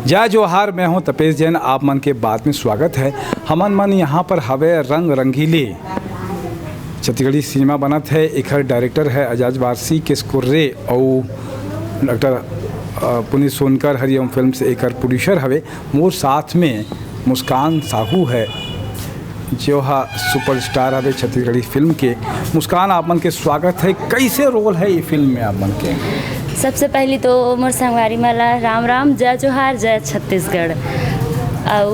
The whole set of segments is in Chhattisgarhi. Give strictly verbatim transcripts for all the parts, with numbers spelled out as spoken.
जय जोहार, मैं हूं तपेश जैन, आप मन के बात में स्वागत है। हमन मन यहां पर हवे रंग रंगीले छत्तीसगढ़ी सिनेमा बनत है। एखर डायरेक्टर है अजाज वारसी, केस कुर्रे अउ डॉक्टर, अ, पुनीत सोनकर, हरिओम फिल्म से एकर प्रोड्यूसर हवे। मोर साथ में मुस्कान साहू है, जो हा सुपरस्टार हवे छत्तीसगढ़ी फिल्म के। मुस्कान, आप मन के स्वागत है। कैसे रोल है ये फिल्म में आप मन के? सबसे पहली तो मोर संगवारी मन ला राम राम, जय जोहार, जय छत्तीसगढ़। अउ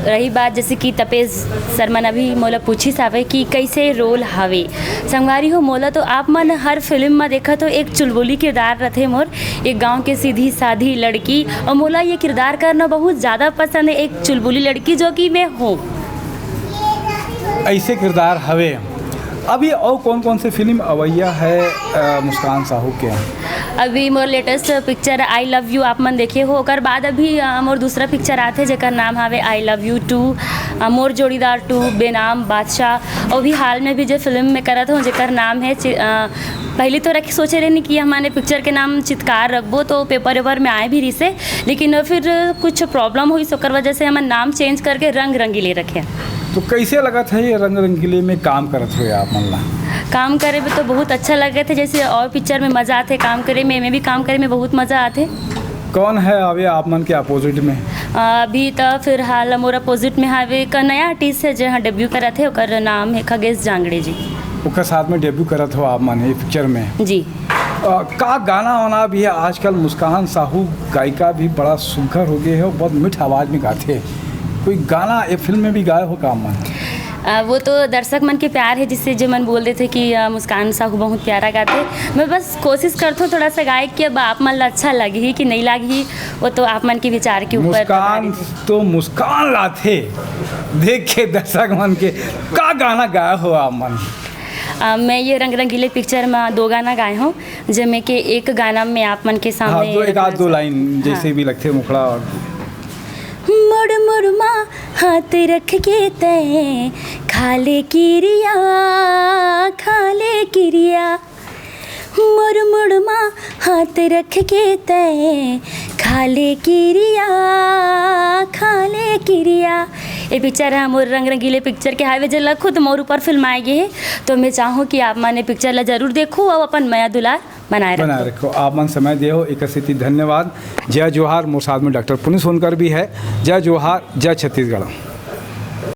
रही बात, जैसे कि तपेश सर मन अभी मोला पूछिस हावे कि कैसे रोल हावे। संगवारी हो, मोला तो आप मन हर फिल्म में देखत हो, एक चुलबुली किरदार रथे मोर, एक गांव के सीधी साधी लड़की, और मोला ये किरदार करना बहुत ज़्यादा पसंद है, एक चुलबुली लड़की जो कि मैं हूँ। ऐसे किरदार हवे। अभी और कौन कौन से फिल्म अवैया है, अ, मुस्कान साहू के? अभी मोर latest picture I love you आप मन देखे हो, ओकर बाद अभी, अ, मोर दूसरा पिक्चर आथे जेकर नाम हवे आई लव यू टू, अ, मोर जोड़ीदार टू, बेनाम बादशाह। और अभी हाल में भी जो फिल्म में करत हूँ जेकर नाम है चि-, अ, पहली तो रख सोचे रहनी कि हमन पिक्चर के नाम चितकार रखबो, तो पेपर वेपर में आए भी रिसे, लेकिन फिर कुछ प्रॉब्लम हुई, ओकर वजह से हमन नाम चेंज करके रंग रंगीले रखे। तो कैसे लगत है ये रंग रंगीले में काम करत हुए आप मन ला? काम करे में तो बहुत अच्छा लगत है, जैसे और पिक्चर में मज़ा आथे काम करे में, एमे भी काम करे में बहुत मज़ा आथे। कौन है अभी आप मन के अपोजिट में? अभी तो फिलहाल मोर अपोजिट में हवे एक नया आर्टिस्ट है, जो डेब्यू करत है, ओकर नाम है खगेश जांगड़े जी। ओकर साथ में डेब्यू करत हो आप मन ये पिक्चर में? जी। अ, का गाना वाना भी है आजकल? मुस्कान साहू गायिका भी बड़ा सुघर हो गए है, बहुत मीठ आवाज़ में गाथे। कोई गाना ये फिल्म में भी गाए हो का आप मन? अ, वो तो दर्शक मन के प्यार है, जिससे जो मन बोल देथे कि, अ, मुस्कान साहू बहुत प्यारा गाथे। मैं बस कोशिश करथों थोड़ा सा गाए कि अब आप मन ला अच्छा लगही कि नहीं लगही, वो तो आप मन के विचार के ऊपर मुस्कान तो मुस्कान लाथे, देख के दर्शक मन के। का गाना गाए हो आप मन? अ, मैं ये रंग रंगीले पिक्चर में दो गाना गाए हूँ, जेमे के एक गाना में आप मन के सामने हाँ, दो, एक आध दो लाइन जैसे हाँ। भी लगथे मुखड़ा और मुड़ मुड़ मा हाथ रख के तय खा ले किरिया, खा ले किरिया। मुड़ मुड़ मा हाथ रख के तय खा ले किरिया, खा ले किरिया। ये पिक्चर है मोर रंग रंगीले पिक्चर के हावे, जेला खुद मोर ऊपर फिल्माए गए है। तो मैं चाहूँ कि आप मन ये पिक्चर ला जरूर देखो और अपन मया दुलार बनाए बनाए रखो। रखो। आप मन समय दे हो, एक सेती धन्यवाद। जय जोहार। मोर साथ में डॉक्टर पुनीत सोनकर भी है। जय जोहार, जय छत्तीसगढ़।